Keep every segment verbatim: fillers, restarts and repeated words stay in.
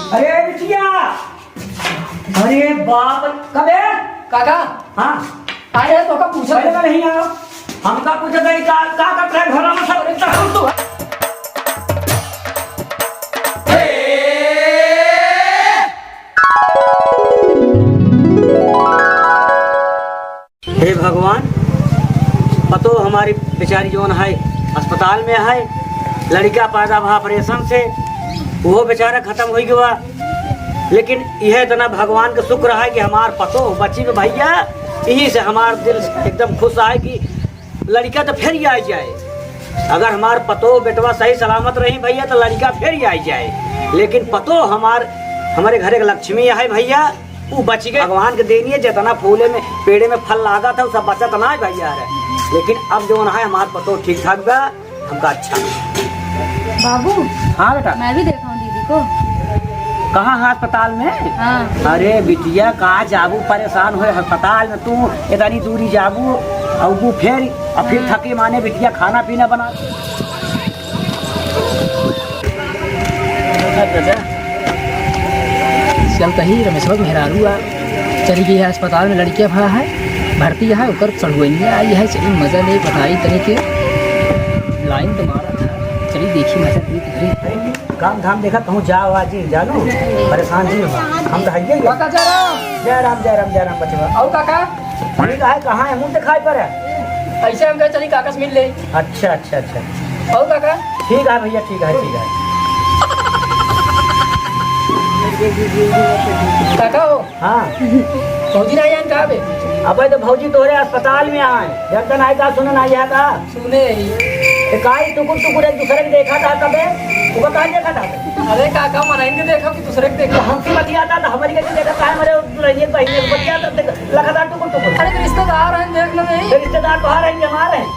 अरे बिटिया, अरे बाप, कबे? काका। हाँ। अरे तोका पूछा पहले का नहीं आओ। हमका पूछा था, का, का करत रहे घरा में सब? अरे तू, तू। हे भगवान, पतोह हमारी बेचारी जौन है, अस्पताल में है, लड़िका पैदा भा ऑपरेशन से, उहो बेचारा खतम होइ गवा। लेकिन इहे इतना भगवान क शुक्र है कि हमार पतोह बची में भइया, इही से हमार दिल एकदम खुश है कि लड़िका त फेर आइ जाए। अगर हमार पतोह बेटवा सही सलामत रही भइया, त लड़िका फेर आइ जाए। लेकिन पतोह हमार, हमरे घरे क लक्ष्मी है भइया, उ बचि गए। भगवान क देनी है, जेतना फूले में, पेड़े में फल लागत है, उ सब बचत नाहीं भइया रे। लेकिन अब जौन है, हमार पतोह ठीक ठाक बा, हमका अच्छा। बाबू, हाँ बेटा। मैं भी देखाऊं दीदी को। कहाँ है, अस्पताल में? हाँ। अरे बिटिया, का जाबू परेशान होए अस्पताल में, तू इतनी दूरी जाबू, अउबू फेर, अउर फिर हाँ। थकी माने बिटिया खाना पीना बना। चलत ही रमेशवा क मेहरारू आ, चली गई है अस्पताल में, लड़िका भा है, भर्ती है, ओकर सड़ुआइनिया आई है, चली मजा ले, बताई तनी के लाइन तो मारा था, चली देखी मजा ले किधरे। काम धाम देखा कहूँ जाओ आज ही जानू, परेशान जी हो, हम तो हइये ही। काका जय राम। जय राम, जय राम, जय राम बचवा। अउर काका? ठीक है, कहाँ है? मुँह दिखाई पर है। ऐसे हम कहे चली काका से मिल ले। अच्छा, अच्छा, अच्छा। अउर काका? ठीक है भइया, ठीक है, ठीक है। काका हो? हाँ। भौजी ना आइन का बे? अबे तो भौजी तोहरे अस्पताल में आए, जब तक आए का सुने ना आया था। सुने ही। ए, काई टुकुर टुकुर एक दूसरे के देखा था तबे? वो का देखा था? अरे काका, मनइन के देखा कि दूसरे के देखा? तो हमसे बतियाता था, हमारी कैसे देखा था, हमारे दुल्हनिया के बहिनी के बतियाता था, लगा था टुकुर टुकुर। अरे तो रिश्तेदार हैं, देख लो नहीं। तो रिश्तेदार बाहर हैं कि हमारे हैं?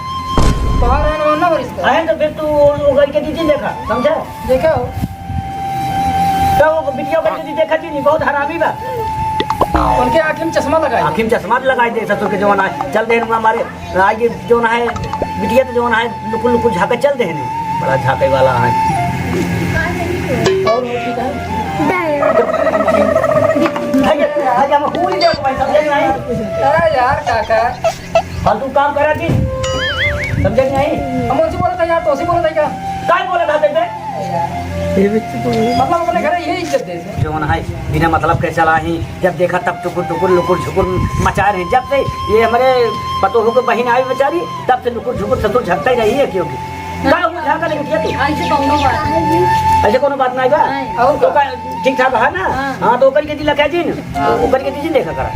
बाहर हैं, वरना वो रिश्तेदार। हैं तो फिर तू वो, वो करके दीदी देखा, समझा? देखा हो? तो वो बिटिया करके दीदी देखा जी, नहीं, बहुत हरामी बा। उनके आँखी में चश्मा लगाई। आँखी में चश्मा तो लगाई दे, ससुर के जमाना है। चल दे हमारे आगे जौन है, बिटिया तो जौन है, लुकुर लुकुर झाँके चल देहने। बड़ा झाँके वाला है। और वो ठीक है? भैया, आज हम पूरी देर भाई समझे नहीं। अरे यार, काका। फालतू काम करा जी। समझे नहीं? हम उनसे बोला था यार, तो उसी बोला था क्या? काय बोला था तेरे? मतलब अपने घर यही इज्जत दे। जौन है, बिना मतलब के चला ही। जब देखा तब टुकुर टुकुर लुकुर झुकुर मचा रहे। जब से ये हमारे पतोह के बहिन आई बेचारी, तब से लुकुर झुकुर ससुर झकता ही रही है, क्योंकि का हुआ, झाँका नहीं बिटिया तू? ऐसे कौनो बात नहीं। ऐसे कौनो बात नहीं बा? नहीं। और तो का ठीक ठाक है ना? हाँ। हाँ, तो ओकर के दिला क्या जी न? हाँ। ओकर के दीजिए देखा करा।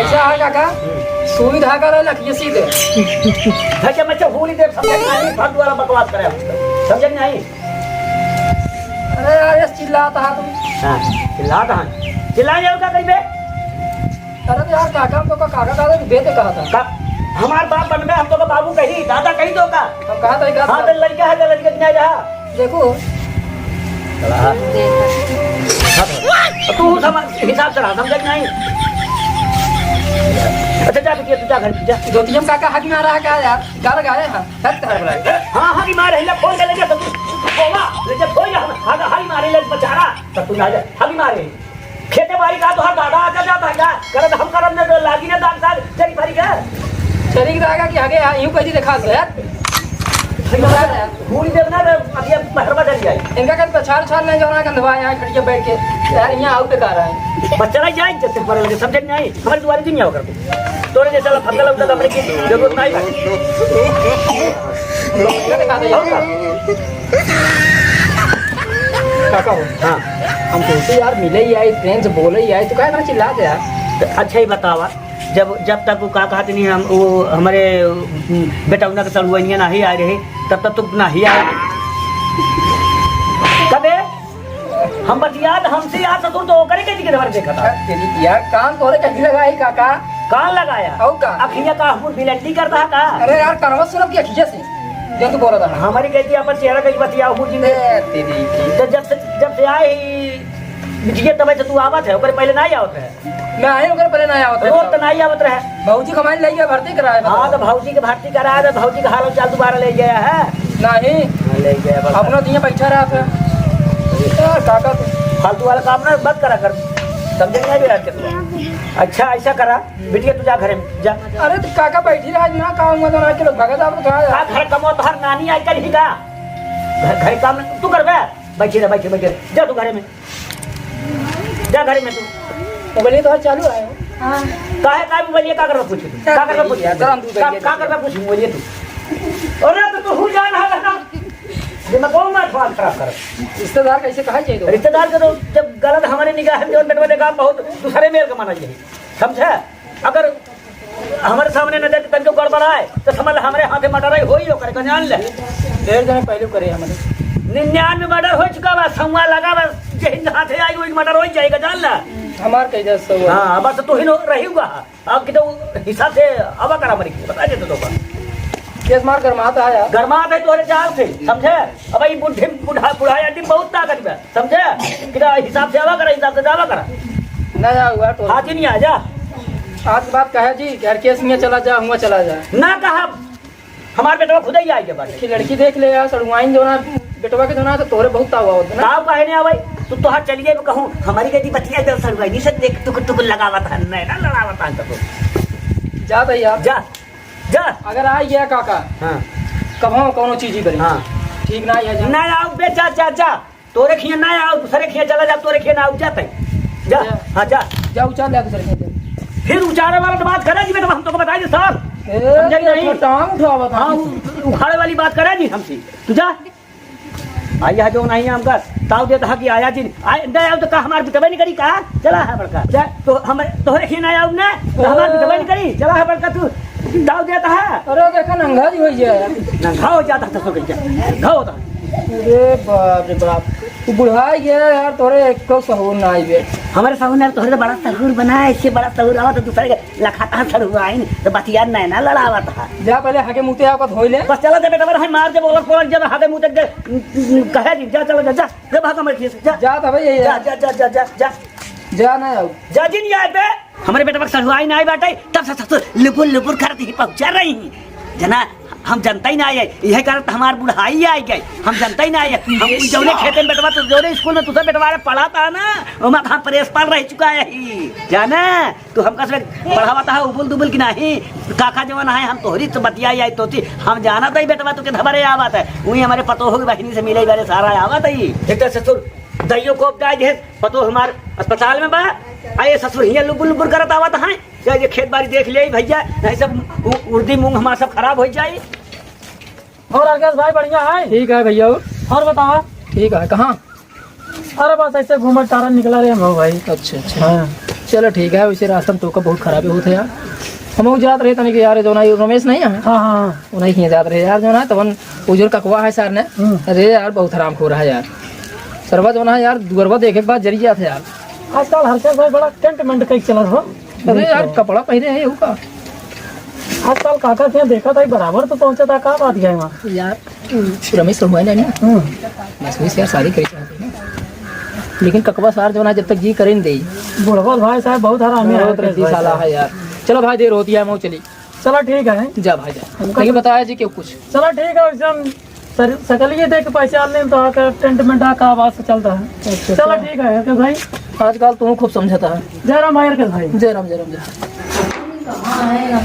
ऐसा है काका, हम्म। सुई धागा रहे लखिए सीधे। धके मचे होली देव समझे नहीं, फालतू वाला बकवास करे। समझे नहीं? अरे यार, ये चिल्लाता है तू। हाँ, चिल्लाता है। चिल्लाए और का करिबे? अरे तो यार, काका, हम तो का काका कहता, तू बेटे कहा था। का, हमार बाप बनबे, हम तो का बाबू कही, दादा कही तो का? हम कहा था, एक हाँ, बात तो लड़का है, तो लड़का नहीं रहा। देखो। तू समझ, हिसाब से रहा, समझे कि नहीं? अच्छा, जा बिटिया, तू जा घर, जा। धोतिया में काका हक मारा है का यार? का लगाए हैं? हक तो है बोला। हाँ, हक मारे, ले फोन कर लेके, तो तू, बोला, लेके फोन, हम, हक, हक मारे, ले बेचारा, तो तू ना जा, हक मारे। खेते बाड़ी का तोहार दादा आके जात है का? करत हम करत ने तो लागी ने दाग साग चरी फरी के। चरी के दागा कि आगे आ, यूं कैसे देखा से यार? भैया, भूल देव ना रे, अभी अब बहरवा चली जाई। इनका कद पछाड़ छाड़ नहीं जाना, गंधवा यहाँ खटिया बैठ के। यार, यहाँ आउट कर रहा है। बस चला जाए, जब तक पढ़े लगे, समझे नहीं? हमारे दुआरे दिन नहीं आओ कर तू। तोरे जैसा लफंगा लफंगा तो हमरे की जरूरत नहीं है। काका हो। हाँ। हम तुमसे यार मिले ही आए, प्रेम से बोले ही आए, तो काहे इतना चिल्लाते यार? तो अच्छा ही बतावा, जब, जब तक वो का कहते नहीं, हम, वो हमारे, उम, बेटौना के सड़ुआइनिया नहीं आए रहे, तब तक तू नहीं आए। कबे? हम बतियात हमसे यार ससुर तो ओकरे के दिखे हमारे देखा था। तेरी यार कान तोरे कहीं लगाई काका? कान लगाया? और का? अखिया का हुर बिलट्टी करता है का? अरे यार, कनवा सुनब की अखिया से। जो तू बोला था। हमारी कहती अपन चेहरा कहीं बतिया हुर जी में। ए, तेरी की। तो जब से, जब से आए ही बिटिया तब से तू आवत है, ओकरे पहले नहीं आवत है। मैं आए ओकरे पहले नहीं आवत है। रोज तो नहीं आवत रहे। भौजी को हमारे ले गया भर्ती कराए। हाँ, तो भौजी के भर्ती कराए, तो भौजी का हाल चाल दोबारा ले गया है। नहीं। हाँ, ले गया बस। अपना दिए बैठा रहा था। यार, काका तू। फालतू वाला काम ना मत करा कर, समझे नहीं अभी आज के तू? अच्छा, ऐसा करा, बिटिया, तू जा घरे में, जा। अरे, तो काका बैठी रहा ना, काम में तो ना के लोग भगा जाओ, तो कहाँ का घर कमो, तोहर नानी आजकल ही का? घर, घर काम तू करबे? बैठी रह, बैठी, बैठी रह। जा तू घरे में, जा घरे में तू। मोबाइल तो चालू है। हाँ। काहे का मोबाइल का करबे पूछ तू? का करबे पूछ? गरम दूध का, है। का करबे पूछ मोबाइल तू? अरे, तो तू हु जान है ना। दिमाग में मत खराब कर। रिश्तेदार कैसे कहा चाहिए तो? रिश्तेदार के तो जब गलत हमारे निगाह में जौन बेटवा देखा, बहुत दूसरे मेल का माना जाए, समझे? अगर हमारे सामने नजर के तनिको गड़बड़ाए, तो समझ ले, हमारे हाथे मर्डर होई ओकर का, जान ले। डेढ़ जने पहलू करे हमारे। निन्यानवे मर्डर हो चुका बा, सौवा लगा बा, जहिन हाथे आई, वही मर्डर हो जाएगा, जान ले। हमार कह जा सौ। हाँ, बस तू ही नो-, रही हुआ। अब कितना हिसाब से आवा करा मरी, बता देते तो बा। केस मार गरमात है यार। गरमात है तोहरे चाल से, समझे? अब ई बुढ़े, बुढ़ा, बुढ़ा आदमी बहुत ताकत बा, समझे? कितना हिसाब से आवा करा, हिसाब से जावा करा। ना जा हुआ तो। हाजिर नहीं आ जा। आज बात कहे जी, घर केस में चला जा, हुआ चला जा। ना कहा, हमार बेटवा खुद ही आ गया बाटे। कि लड़की देख ले यार, सड़ुआइन जो ना, बेटवा के जो ना, तो तोहरे बहुत ताव आवत ना। ताव काहे नहीं आवे? तू तोहार चलिए कहूँ, हमारी गति बतिया दे सड़ुआइन से देख, टुक टुक लगावत है, नैना लड़ावत है तब। जा भैया। जा, जा। अगर आ गया काका, हाँ। कभो कौनो चीज ही बनी। हाँ। ठीक ना, या जा। ना आओ बे, जा, जा, जा। तोरे खिया ना आओ, दूसरे खिया चला जा, तोरे खिया ना आओ, जा तै। जा, जा। हाँ, जा। जा, उचार ले दूसरे खिया, जा। फिर उचारे वाला तो बात करे जी, मैं तो, हम तो को बताई दे सर। ए, समझे कि नहीं? टांग उठावत है। हाँ, उ-, उखाड़े वाली बात करे जी हमसे। तू जा। आ, यह जो नहीं हमका ताव देत हा कि आया जी, आ, नहीं आओ तो का हमार बितबे नहीं करी का? चला है बड़का। जा, तो हम, तोहरे खिया ना आओ ना, तो हमार बितबे नहीं करी। चला है बड़का तू, ताव देत हा। अरे देखा नंगा जी हो गया यार। नंगा हो जाता था तो क्या? नंगा होता। अरे बाप रे बाप, तू बुढ़ा गया यार, तोरे एको सहूर ना आई बे। हमारे सहूर ना, तोहरे तो बड़ा सहूर बना है, इससे बड़ा सहूर आवा तो दूसरे के लखाता है सड़ुआइन, तो बतिया नैना लड़ावत है। जा पहले हाके मुते आओ का धोई ले। बस चला दे बेटा, बस मार दे बोलत पड़त जब हाके मुते दे, कहे जी, जा चला जा, जा, जा भाग हमारे खेत से, जा। जा था भाई, ये जा, जा, जा, जा, जा, जा। जा ना आओ। जा जी नहीं आए बे। हमारे बेटवा के सड़ुआइन आई बाटे, तब से ससुर लुपुर लुपुर करत ही पहुँचा रही। जना, हम जनता ही ना आए, यह कारण तो हमार बुढ़ाई आई गई, हम जनता ही ना आए। हम ये जौने खेते में बेटवा, तो जौने स्कूल में तुझे बेटवा रे पढ़ा था ना, ओमा तो हम प्रेस पर रह चुका है ही, जाना? तू हमका से पढ़ावा था उबुल दुबुल की नहीं, काका जवन है, हम तोहरी तो बतिया आई तो थी, हम जाना था ही बेटवा तो के धबरे आवत है, वही हमारे पतोह की बहिनी से मिले वाले सारा आवत है ही। एक तो ससुर दैयो को अब जाए जे पतोह हमार अस्पताल में बा, आ ये ससुर हियाँ लुबुर लुबुर करत आवत है। जा, ये खेत बाड़ी देख ले भैया, नहीं सब उ-, उर्दी मूंग हमार सब खराब हो जाई। और राकेश भाई बढ़िया है? ठीक है भैया। और बताओ? ठीक है, कहाँ? अरे बस ऐसे घूमत टारन निकला रहे हम भाई। अच्छा, अच्छा। हाँ। चलो ठीक है, वैसे रास्ता में तोका बहुत खराब होत है यार। हम जात रहे तनी कि यार, जो ना, ये रमेश नहीं है? हाँ, हाँ, हाँ। वो नहीं जात रहे यार, जो ना, तवन उजर ककवा है सर ने। हम्म। अरे यार, बहुत हरामखोर है यार। सरवा जो ना यार, दुअरवा देखे के बाद जरी जात है यार। आजकल हर्षेश भाई बड़ा टेंट मेंट कई चलत हो। अरे यार, कपड़ा पहने हैं, यहू का? आजकल काका के यहाँ देखा था, बराबर तो पहुँचा था, का बात है वहाँ? यार, रमेश तो हुआ नहीं ना। हम्म। बस वही से यार, शादी करी चाहते हैं। लेकिन ककवा सार जो ना, जब तक जी करे नहीं दे। बुढ़वा भाई साहब बहुत हरामी है, बहुत रद्दी साला है यार। चलो भाई, देर होती है, हम चली। चलो ठीक है। जा भाई जा। हमका लेकिन तो बताया जी क्यों कुछ? चलो ठीक है, वैसे हम सर, सकल ये देख पहचान लें तो आकर टेंट में डाका आवाज से चलता है। अच्छा, चलो अच्छा। ठीक है, हरकत भाई। आजकल तू खूब समझता है। जय राम भाई, हरकत भाई। जय राम, जय राम, जय राम।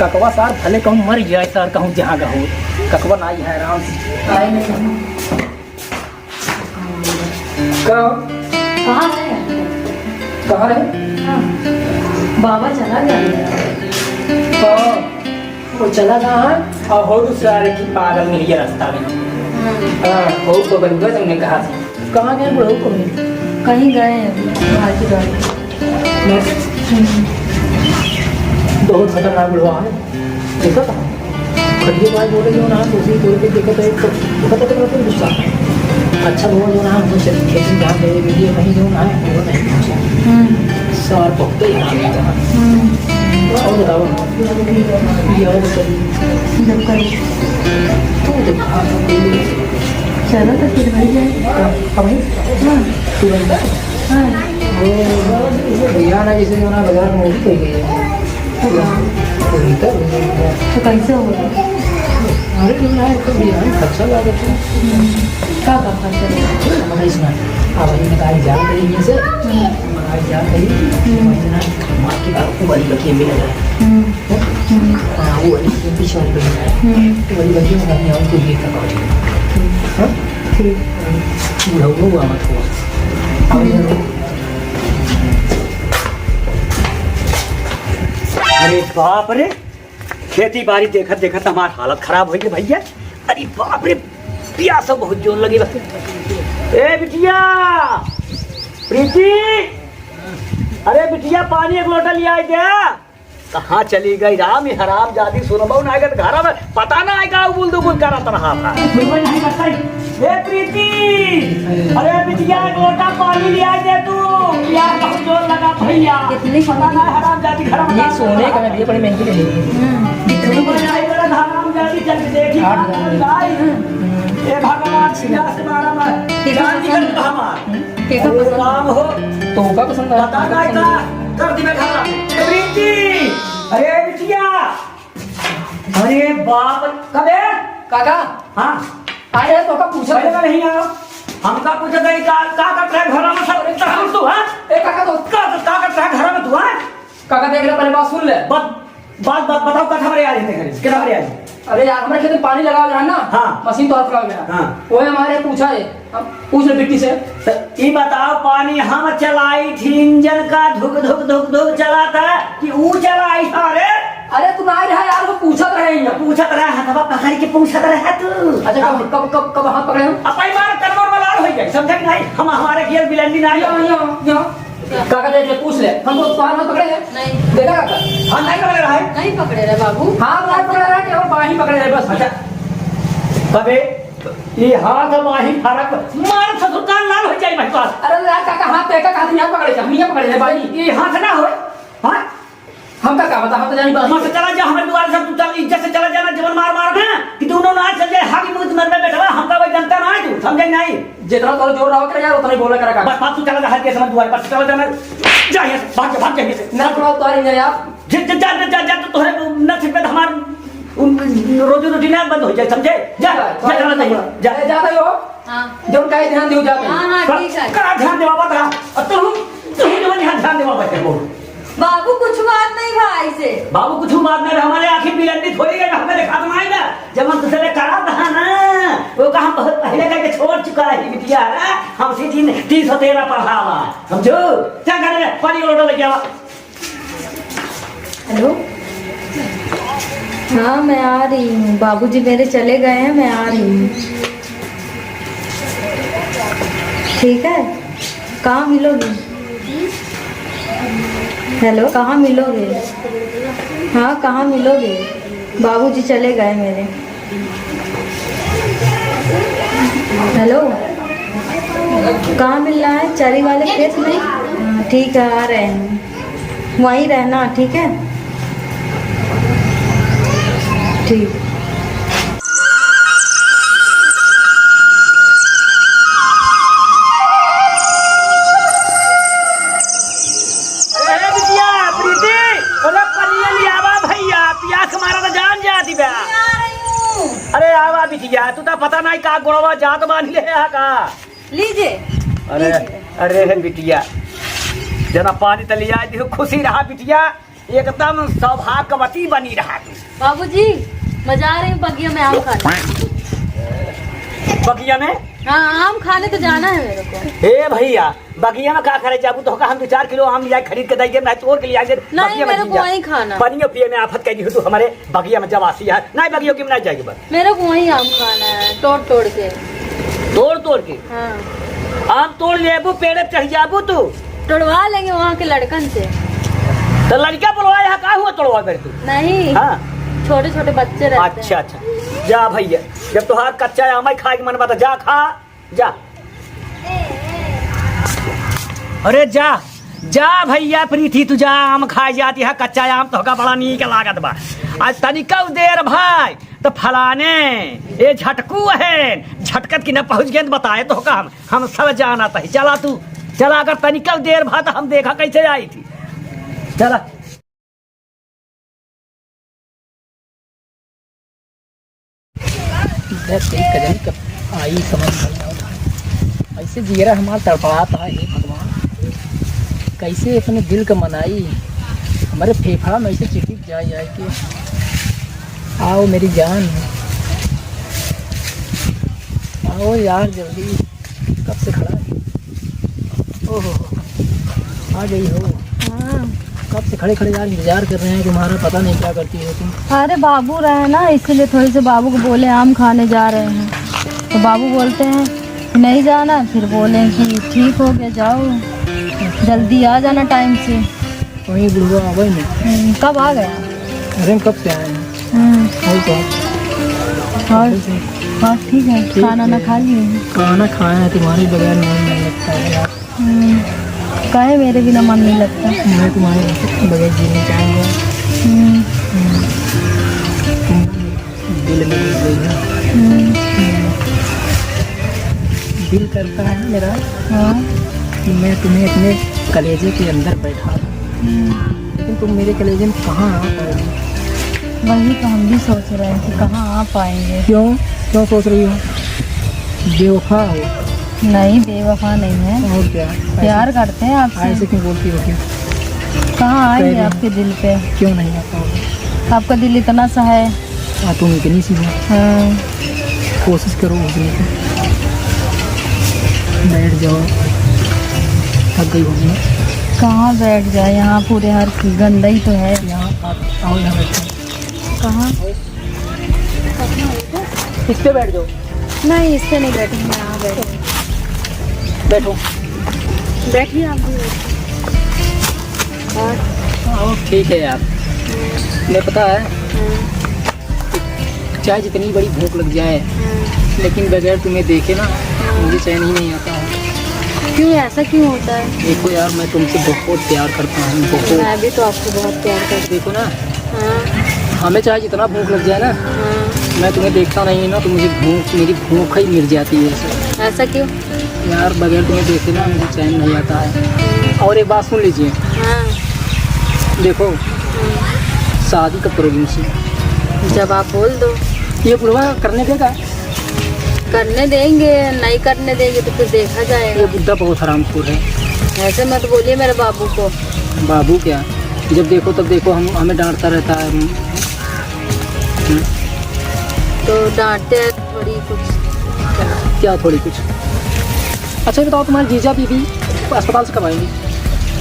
ककवा सार भले कहूँ मर जाए सार, कहूँ जहाँ का हो, ककवा ना ही है आराम से। आए नहीं। का? कहाँ है? कहाँ है? हाँ। बाबा चला गया। हाँ, वो चला गया है। और हो दूसरा रे की पागल मिल गया रास्ता में। हाँ। हाँ, वो बबलुआ से हमने कहा था। कहाँ गए बुढ़ऊ को? कहीं गए हैं, बाहर की बात। बस। हम्म। बहुत खतरनाक बुढ़वा है। देखा था? खटिया बाज बोले जो ना, दूसरी तोड़ के देखा था, एक तो पता तो नहीं गुस्सा। अच्छा, वो जो ना, हम चल, खेती जहाँ गए, वीडियो कहीं जो ना, वो नहीं पहुँचा। हम्म। सार बहुत ही हरामी था। हम्म। और बताओ, ये और बताइए। जब करो। तू देखा, चलो तो फिर वही जाए। हाँ, अब वही? हाँ। तुरंत। हाँ। वो भैया ना, जैसे जो ना, बाजार में उठ गई है। हाँ। तुरंत। तो कैसे होगा? अरे, नहीं, नहीं, तो भी यार, खर्चा लागत है। का, का खर्चा? हम ऐसे ना, अब हम निकाल जा रही है से, हम्म। निकाल जा रही, हम्म। वही ना, माँ की बात को बड़ी बतिया मिल रहा है। हम्म। हम्म। हाँ, वो वाली के पीछे वाली बतिया। हम्म। तो बड़ी बतिया में अपने और को ये का बात है। हाँ? ठीक। बुढ़ऊ लोग आवत हो। हम्म। अरे बाप रे, खेती बाड़ी देखत देखत हमार हालत खराब होइ गई भैया। अरे बाप रे, प्यास बहुत जोर लगी बा। ए बिटिया, प्रीति, अरे बिटिया, पानी एक लोटा लियाइ दे। कहाँ चली गई राम, ये हरामजादी सुनबो ना, अगर घर में पता ना आएगा, उबुल दुबुल करत रहा था। सुनबो नहीं करता ही। ए प्रीति, अरे बिटिया, एक लोटा पानी लियाइ दे तू, प्यास बहुत जोर लगा भैया। कितनी पता ना, हरामजादी घर में ये सोने का है, ये बड़ी महंगी ले ली। हम्म। कितनी बड़ी आई बड़ा हरामजादी, चल के देखी, आठ हजार। हम्म। ए भगवान, सीधा से मारा मार। कितना जान निकल पसंद? हमार। हम्म। केका अरे पसंद? राम हो। तोहका पसंद है? पता नहीं का कर दिबे घर में। प्रीति, अरे बिटिया, अरे बाप, कबे? काका। हाँ। आए हैं, तोहका पूछत पहले है। नहीं आओ। हमका पूछत है, का, का करत है घर में सब? अरे, तू, हाँ? ए, काका, तो का, का करत है घर में तू, हाँ? काका, देख ले, पहले बात सुन ले। बस, बात, बात बताओ, कथा बरे आ रही है, कथा बरे आ रही है। अरे यार, हमरे खेत में पानी लगावे रहा ना, हाँ। मशीन तो हाथ लगा गया। हाँ। वो हमारे पूछा है, हम पूछ ले बिट्टी से। तो ई बताओ, पानी हम चलाई थी, इंजन का धुक धुक धुक धुक चला था कि ऊ चलाई था रे? अरे तू ना रहा यार, वो पूछत रहे हैं। पूछत रहे, हथवा पकड़ के पूछत रहे तू। अच्छा, कब, कब, कब, कब हाथ पकड़े हम? अब भाई मार, कनवर वाला हो जाए, समझे कि नहीं? हम हमारे गेल बिलंडी ना। यहाँ, यहाँ, यहाँ। काका देख ले, पूछ ले। हम तो तुम्हारा हाथ पकड़े हैं। नहीं। देखा काका? हाथ नहीं पकड़े रहा है? नहीं पकड़े रहे बाबू। हाथ नहीं पकड़े रहा है, केवल बाही पकड़े रहे बस। अच्छा। कबे ये हाथ बाही फरक मार ससुर कान लाल हो जाए भाई पास। अरे यार काका, हाथ पे का हाथ नहीं पकड़े, हम नहीं पकड़े रहे बाही। ये हाथ ना हो। हाँ? हमका का बता, हम तो जानी बात। मत चला जा हमारे दुआरे से, तू चल, इज्जत से चला जाना, जवन मार मार ना, कि दोनों ना चल जाए, हाथ मुंह मर में बैठवा, हमका वही जनता ना है तू, समझे नहीं? जितना तोर जोर रहा करे यार, उतना ही बोला करा का। बस, बस, तू चला जा, हर के समझ दुआरे, बस चला जाना, जा यहाँ से, भाग जा, भाग जा यहाँ से। ना थोड़ा उतारी ना यार। जा, जा, जा, जा, जा, तो तोहरे नसीब में हमार, उन, रोजी रोटी ना बंद हो जाए, समझे? जा, जा, जा, चला जा, जा। ए, जाता ही हो? हाँ। जौन काहे ध्यान दियो जाता ही। हाँ, हाँ, ठीक है। का ध्यान देवा बता? अब तू, तू जवन यहाँ ध्यान देवा बता, बोल। बाबू, कुछ बात नहीं भाई से। बाबू, कुछ बात नहीं, हमारे आँखी बिलंडी थोड़ी है, हमें दिखात नहीं ना। जब हम दूसरे करा था ना, वो का हम बहुत पहले करके छोड़ चुका है बिटिया, हमसे दिन तीस और तेरह पढ़ावा, समझो? क्या करे, पानी लोटा लेके आवा। हेलो, हाँ, मैं आ रही हूँ। बाबूजी मेरे चले गए हैं, मैं आ रही हूँ। ठीक है, कहाँ मिलोगे? हेलो, कहाँ मिलोगे? हाँ, कहाँ मिलोगे? बाबूजी चले गए मेरे। हेलो, कहाँ मिलना है? चरी वाले खेत में? हाँ, ठीक है, आ रहे हैं। वहीं रहना, ठीक है? ठीक। अरे बिटिया, प्रीति, अरे पनिया लियावा भैया, पियास मारा तो जान जाती बा। आ रही हूँ। अरे आवा बिटिया, तू तो पता नहीं का गोड़वा जात बांध ले है का। लीजिए। अरे, लीजिए। अरे हे बिटिया, जना पानी त लिया दियो, खुशी रहा बिटिया, एकदम सौभाग्यवती बनी रहा तू। बाबूजी, मैं जा रही हूँ बगिया में आम खाने। बगिया में? हाँ, आम खाने तो जाना है मेरे को। हे भैया, बगिया में का करे जाबू? तो का हम दो चार किलो आम लिया खरीद के दे देब, नहीं तोड़ के लिया देब। नहीं, बगिया में मेरे को जिया। वहीं खाना। पनियो पिए में आफत कह दी तू हमारे बगिया में जवासी है। नहीं, बगियो की में नहीं जाएगी बस। मेरे को वहीं आम खाना है, तोड़ तोड़ के। तोड़ तोड़ के? हाँ। आम तोड़ लेबू, पेड़े पे चढ़ जाबू तू। तोड़वा लेंगे वहाँ के लड़कन से। तो लड़का बोलवा, यहाँ का हुआ तोड़वा मेरे तू? नहीं। हाँ। छोटे छोटे बच्चे रहते हैं। अच्छा, अच्छा। जा भैया, जब तोहार कच्चा आम ही खाए के मन बा तो जा खा। जा। अरे जा, जा भैया प्रीति, तू जा, आम खाए जाती है, कच्चा आम तोहका बड़ा नीक लागत बा। आज तनिका देर भाई, तो फलाने, ए झटकू है, झटकत की न पहुँच गए, तो बताए तोहका हम, हम सब जानत ही। चला तू, चला, अगर तनिका देर भा, तो हम देखा कैसे आई थी। चला। अरे तेरी कजरी कब आई समझ में नहीं आवत है। ऐसे जियरा हमार तड़पात है, हे भगवान, कैसे अपने दिल का मनाई, हमारे फेफड़ा में ऐसे चिटिक जाए जाए के। आओ मेरी जान, आओ यार जल्दी, कब से खड़ा है। ओहो, आ गई हो। हाँ। कब से खड़े खड़े यार इंतजार कर रहे हैं तुम्हारा, पता नहीं क्या करती हो तुम। अरे बाबू रहे ना, इसीलिए थोड़े से बाबू को बोले आम खाने जा रहे हैं, तो बाबू बोलते हैं नहीं जाना, फिर बोले कि ठीक हो गया, जाओ जल्दी आ जाना टाइम से। वही बुढ़वा आवे नहीं। हम्म, कब आ गया? अरे हम कब से आए हैं। हम्म। और क्या? और? और ठीक है, ठीक खाना ना है। खा लिए? खाना खाए हैं, तुम्हारे बगैर मन नहीं लगता है यार। हम्म, काहे मेरे बिना मन नहीं लगता? मैं तुम्हारे बगैर जी नहीं चाहूँगा। हम्म। हम्म। तुम दिल में बस गई हो। हम्म। हम्म। दिल करता है ना मेरा, हाँ। कि मैं तुम्हें अपने कलेजे के अंदर बैठा लूँ। हम्म। लेकिन तुम मेरे कलेजे में कहाँ आ पाओगी? वही तो हम भी सोच रहे हैं कि कहाँ आ पाएंगे। क्यों? क्यों सोच रही हो? बेवफा हो। नहीं, बेवफा नहीं है। और क्या? प्यार ऐसे, करते हैं आपसे। ऐसे क्यों बोलती हो फिर? कहाँ आएंगे पहले आपके दिल पे? क्यों नहीं आ पाओगे? आपका दिल इतना सा है। हाँ, तुम इतनी सी हो। हाँ। कोशिश करो उठने की। बैठ जाओ, थक गई होगी। कहाँ बैठ जाए, यहाँ पूरे हर गंदा ही तो है। यहाँ आप आओ, यहाँ बैठो। कहाँ? इस पे बैठ जाओ। नहीं, इस पे नहीं बैठूंगी, यहाँ बैठो। बैठो। बैठिए आप भी, बैठिए। और? हाँ, ठीक है यार। हम्म। मैं पता है, हम्म। चाहे जितनी बड़ी भूख लग जाए, हम्म। लेकिन बगैर तुम्हें देखे ना, हम्म। मुझे चैन ही नहीं आता है। क्यों, ऐसा क्यों होता है? देखो यार, मैं तुमसे बहुत प्यार करता हूँ, बहुत। मैं भी तो आपको बहुत प्यार करती हूँ। देखो ना, हाँ। हमें चाहे जितना भूख लग जाए ना, हाँ। मैं तुम्हें देखता नहीं ना, तो मुझे भूख, मेरी भूख ही मिट जाती है ऐसे। ऐसा क्यों? यार, बगैर तुम्हें देखे ना मुझे चैन नहीं आता है। और एक बात सुन लीजिए। हाँ। देखो, हाँ। शादी कब करोगी मुझसे? जब आप बोल दो। ये बुढ़वा करने देगा? करने देंगे, नहीं करने देंगे तो फिर देखा जाएगा। ये बुढ़ा बहुत हरामखोर है। ऐसे मत बोलिए मेरे बाबू को। बाबू क्या? जब देखो तब देखो, हम, हमें डांटता रहता है। हम्म। तो डांटते हैं थोड़ी कुछ। क्या थोड़ी कुछ? अच्छा, ये बताओ, तुम्हारे जीजा बीबी अस्पताल से कब आएंगे?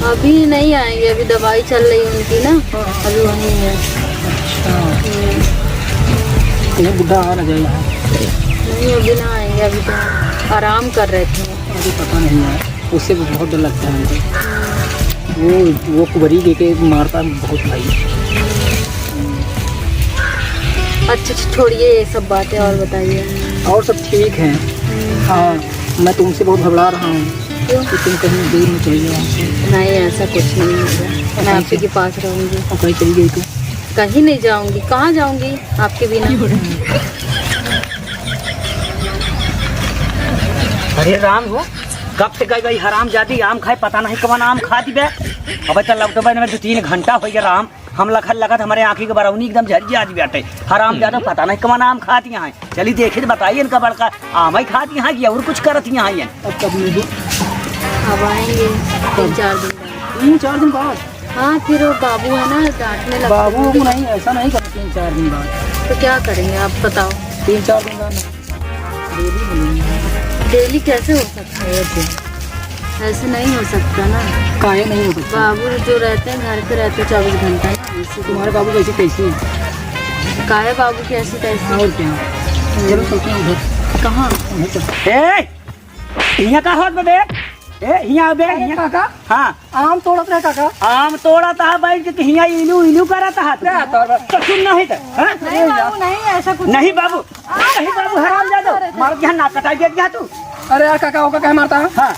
अभी नहीं आएंगे, अभी दवाई चल रही है उनकी ना, हाँ, हाँ। अभी वहीं है। अच्छा। हम्म। कहीं बुढ़ा आ ना जाए यहाँ। नहीं, अभी ना आएंगे, अभी तो आराम कर रहे थे। अभी पता नहीं है, उससे भी बहुत डर लगता है हमको। वो, वो कुबरी लेके मारता है बहुत भाई। अच्छा, अच्छा, छोड़िए ये सब बातें और बताइए। और सब ठीक है। हम्म। हाँ, मैं तुमसे बहुत घबरा रहा हूँ। क्यों? कि तुम कहीं दूर में चली जाओ हमसे। नहीं, ऐसा कुछ नहीं होगा। मैं आप ही के पास रहूँगी। और कहीं चली गई तो? कहीं नहीं जाऊँगी। कहाँ जाऊँगी आपके बिना? अरे राम हो, कब से गई, गई हरामजादी आम खाए, पता नहीं कौन आम खा दी बे। अबे तो लौटबे में दो तीन घंटा हो गया राम। हम लखत लखत हमारे आँखी के बरौनी एकदम झरी आज बाटे। हरामजादा पता नहीं कौन आम खाती हैं। चली देखी तो बताइए इनका बड़का आम ही खाती हैं कि और कुछ करती हैं ये। अब कब मिलबो? अब आएंगे तीन चार दिन बाद। तीन चार दिन बाद? हाँ, फिर वो बाबू है ना, डांटने लगते हैं। बाबू नहीं, ऐसा नहीं करते तीन चार दिन बाद। तो क्या करेंगे आप बताओ? तीन चार दिन बाद ना। डेली मिलेंगे। डेली कैसे हो सकता है? और क्या? ऐसे नहीं हो सकता ना। काहे नहीं हो सकता? बाबू जो रहते हैं, घर पे रहते हैं चौबीस घंटा ना, इसी तुम्हारे बाबू कैसे, कैसे हैं? काहे बाबू कैसे, कैसे? और क्या? चलो चलते हैं उधर। कहाँ? उधर चलते हैं। ए! हियाँ का होत बा बे? ए, हियाँ आबे, अरे हियाँ। काका, हाँ। आम तोड़त रहे काका। आम तोड़त हा बैठ के हियाँ इलू इलू करत हा। क्या तोड़? तो सुन नहीं तो, हाँ? नहीं बाबू, नहीं, ऐसा कुछ नहीं बाबू। नहीं बाबू, हरामजादो, मार के यहाँ नाक कटाई दे दिया तू। अरे यार काका, ओका काहे मारता है? हाँ।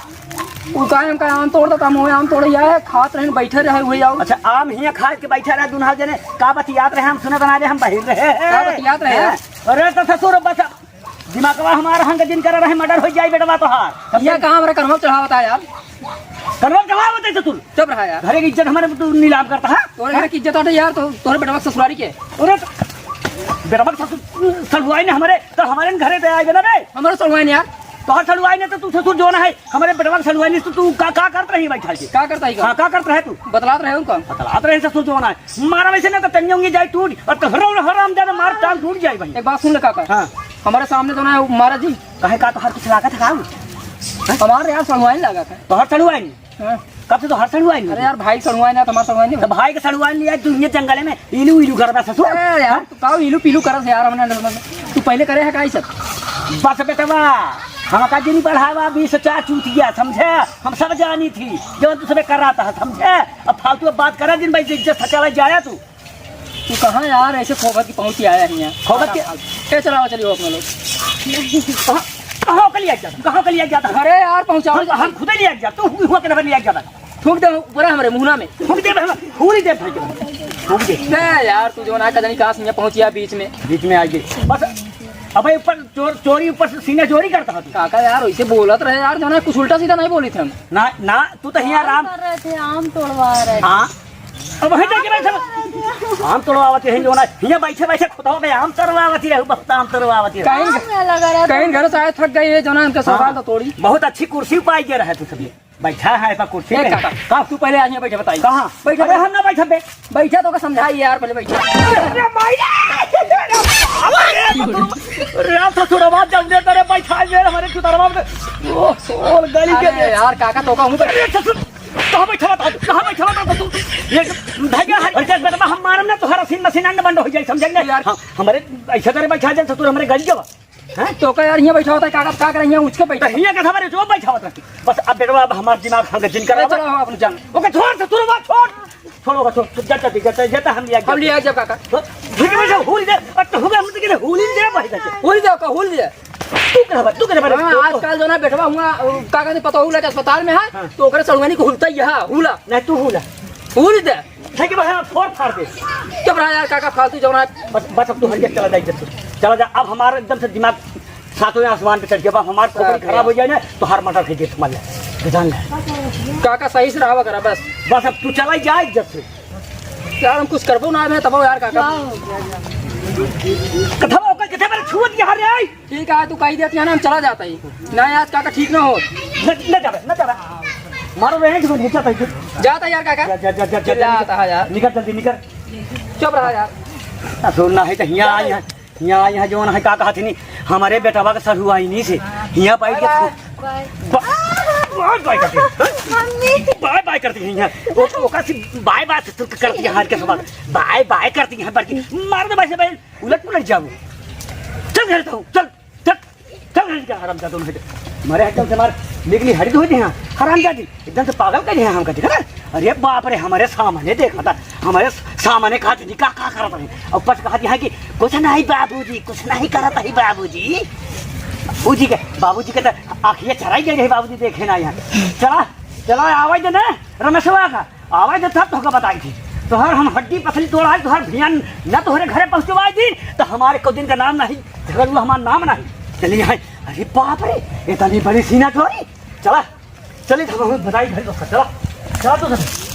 वो काहे हमका आम तोड़ देता, मोए आम तोड़े आए, खात रहे, बैठे रहे हुए आओ। अच्छा, आम हियाँ खा के बैठे रहे दुनहु जने, का बतियात रहे, हम सुनत ना रहे, हम बहिर रहे। का बतियात रहे? हाँ? अरे तो ससुर बस दिमागवा हमार हंग दिन कर रहे, मर्डर हो जाए बेटवा तोहार। ये कहाँ हमारे कन्हवा चढ़ावता है यार? कन्हवा चढ़ावत है तो तू। चुप रहा यार। घरे की इज्जत हमारे तू नीलाम करता है? तोरे घरे की इज्जत आटे यार, तो तोरे बेटवा ससुरारी के। अरे तो बेटवा के ससुर सड़ुआइन हमरे, तो हमरे घरे दे आए ना बे। हमरे सड़ुआइन यार। तोहर सड़ुआइन तो तू ससुर जौन है, हमरे बेटवा के सड़ुआइन तो तू का, का करत रही बैठा के? का करता ही का? हाँ, का करत रहे तू? बतलात रहे उनका। बतलात रहे ससुर जौन है। मारा वैसे ना तो टंगी उंगी जाए टूट, और तो हराम, हरामजादा मार टांग टूट जाए भाई। एक बात सुन ले काका। हाँ। हमरे सामने जौन है वो मारा जी। कहे का तोहर कुछ लागत है का? हमारे यार सड़ुआइन लागत है। तोहर सड़ुआइन? हाँ। कब से तोहर सड़ुआइन? अरे यार, भाई सड़ुआइन है, तुम्हारा सड़ुआइन नहीं तो भाई के सड़ुआइन लिया तू ये जंगले में इलू इलू करबा ससुर। अरे यार, हाँ? तू का इलू पीलू करत है यार, हमने अंडर में। तू पहले करे है का ई सब? बस बेटवा, हमका जिन बढ़ावा बीस चार चूतिया, समझे? हम सब जानी थी, जो तू सबे कराता है, समझे? अब फालतू बात करा, जिन भाई इज्जत से चला जाया तू। तू कहाँ यार ऐसे खोबत की पहुँच आया है यहाँ? खोबत के? ए, चलाओ, चलिए अपना लोग। कहाँ, कहाँ के लिए जाता? कहाँ के लिए जाता? अरे यार, पहुँचाओ। हम, हम खुदे लिए जाता। तू हुआ के लिए जाता। थूक दे ऊपर हमरे मुहना में। थूक दे, हम फूल दे भाई। थूक दे। बे यार, तू जो ना कदनी कास में पहुँचिया बीच में। बीच में आ गई। बस, अबे ऊपर चोर, चोरी ऊपर से सीना चोरी करता है तू। काका यार, वैसे बोलत रहे यार, जो ना कुछ उल्टा सीधा नहीं बोली थे हम। ना, ना, तू तो हिया आम राम। कर रहे थे, आम तोड़वा रहे थे। हाँ। अब वहीं जाके बैठे। आम तोड़वावती है, जो ना, हिया बैठे, बैठे खुदा हो गए, आम तोड़वावती रहे, बहुत आम तोड़वावती रहे। कहीं, आम में लगा रहा था। कहीं घर से आए, थक गए, ये जो ना, इनका हाँ। सवाल तो तोड़ी। बहुत अच्छी कुर्सी पाई दे रहे तू सभी। बैठा है पर कुर्सी ए, पे। काका, का तू पहले आ यहाँ बैठे, बताई। कहाँ? बैठा, अरे बैठा। हम ना बैठा बे। बैठा तो का समझाई यार, पहले बैठा। अरे भाई रे! अरे ससुर, आवाज जब दे तेरे बैठा जे हमारे चुतरवा में। ओ, ओ, गली के अरे यार, काका तो का हूँ। अरे ससुर, कहाँ बैठा था? कहाँ बैठा था तू? ये धैया हर चीज बेटा हम मारम ना, तोहरा सीन मसीन अंड बंड हो जाए, समझे ना? यार। हाँ, हमारे ऐसे करे बैठा जाए ससुर, हमारे गली के बा। हैं? तो का यार, यहाँ बैठा होता है, कागज का करे, यहाँ उठ के बैठा। तो हियाँ का हमारे जो बैठा होता है। बस अब बेटवा, अब हमार दिमाग हम जिन करा। चलो, हम अपने जान। ओके, छोड़ से, तू बात छोड़। छोड़ो, छोड़, छोड़, जाता, जाता, जाता, हम लिया हम लिया जब काका। तो, ठीक है, बैठा, हुल दे, अब तो हो गया, हम तो कहते, हुल ही दे, भाई, जाके। हुल दे, का हुल दे। तू कहाँ बा, तू कहाँ बा? हाँ, तू, आजकल जो ना बेटवा हुआ, काका ने पता हुला के अस्पताल में है, हाँ। तो ओकरे सड़ुआनी को हुलता ही है, हुला। नहीं, तू हुला। हुल दे। है कि भाई, हम फोड़ फाड़ दे। चुप रहा यार, काका, फालतू जौन है। बस, बस, अब तू हट के चला जा, इज्जत से। चला जा, अब हमारा एकदम से दिमाग सातवें आसमान पे चढ़ गया, अब हमार खोपड़ी अरे खराब हो जाए ना, तो हर मटर के गेट मार ले, जान ले। काका, सही से रहा करा, बस। बस, अब तू चला जा, इज्जत से। यार, हम कुछ करबो ना, मैं तबो यार, काका। क्या हो गया? कथा ओकर कथे पर छुअत यहाँ रे आई। ठीक है, तू कही देती है ना, हम चला जाता ही। ना, आज काका ठीक ना हो। न, न जाबे, न जाबे। मारो रे, जो नीचे तक। जाता यार काका। जा, जा, जा, जा, जा, चिल्लाता है यार। निकल जल्दी, निकल। चुप रहा यार। आ, सुन ना है तो हियाँ आई है, हियाँ आई है, जो ना है, का कहत ही नहीं, हमारे बेटवा के सढ़ुआइनी से, हियाँ बैठ के बाय, बाय। बा-, बाय, बाय करती है। मम्मी। बाय, बाय करती है हियाँ। ओ, ओका से बाय, बाय से तुर्क करती है, हर के सवाल। बाय, बाय करती है, बल्कि मार दे भाई से भाई। उलट पुलट जाबू। चल घर जाओ, चल, चल, चल घर का हरामजादा दोनों है। मारे एकदम से मार, निकली हरित हो गए हैं, हरामजादी, एकदम से पागल कर दिया हमका, देखा ना? अरे बाप रे, हमारे सामने देखा था, हमारे सामने कहा था, "जी, का, का करत है?" और पस कहा था कि, "कुछ नहीं बाबूजी, कुछ नहीं करत है बाबूजी।" बाबूजी के, बाबूजी के तो आँखिया चराई गई रही, बाबूजी देखे ना यहाँ। चला, चला, आवाज दे ना, रमेशवा का। आवाज देता तोहका बताई थी। तोहर हम हड्डी पसली तोड़ाई, तोहर भियान न तोहरे घरे पहुँचवाई दी, तो हमारे को दिन का नाम नहीं, झगड़ुआ हमार नाम नहीं। चली आई। अरे बाप रे, इतनी बड़ी सीना चोरी। चला, चली तो हम बताई घर को, चला। चला तू सब।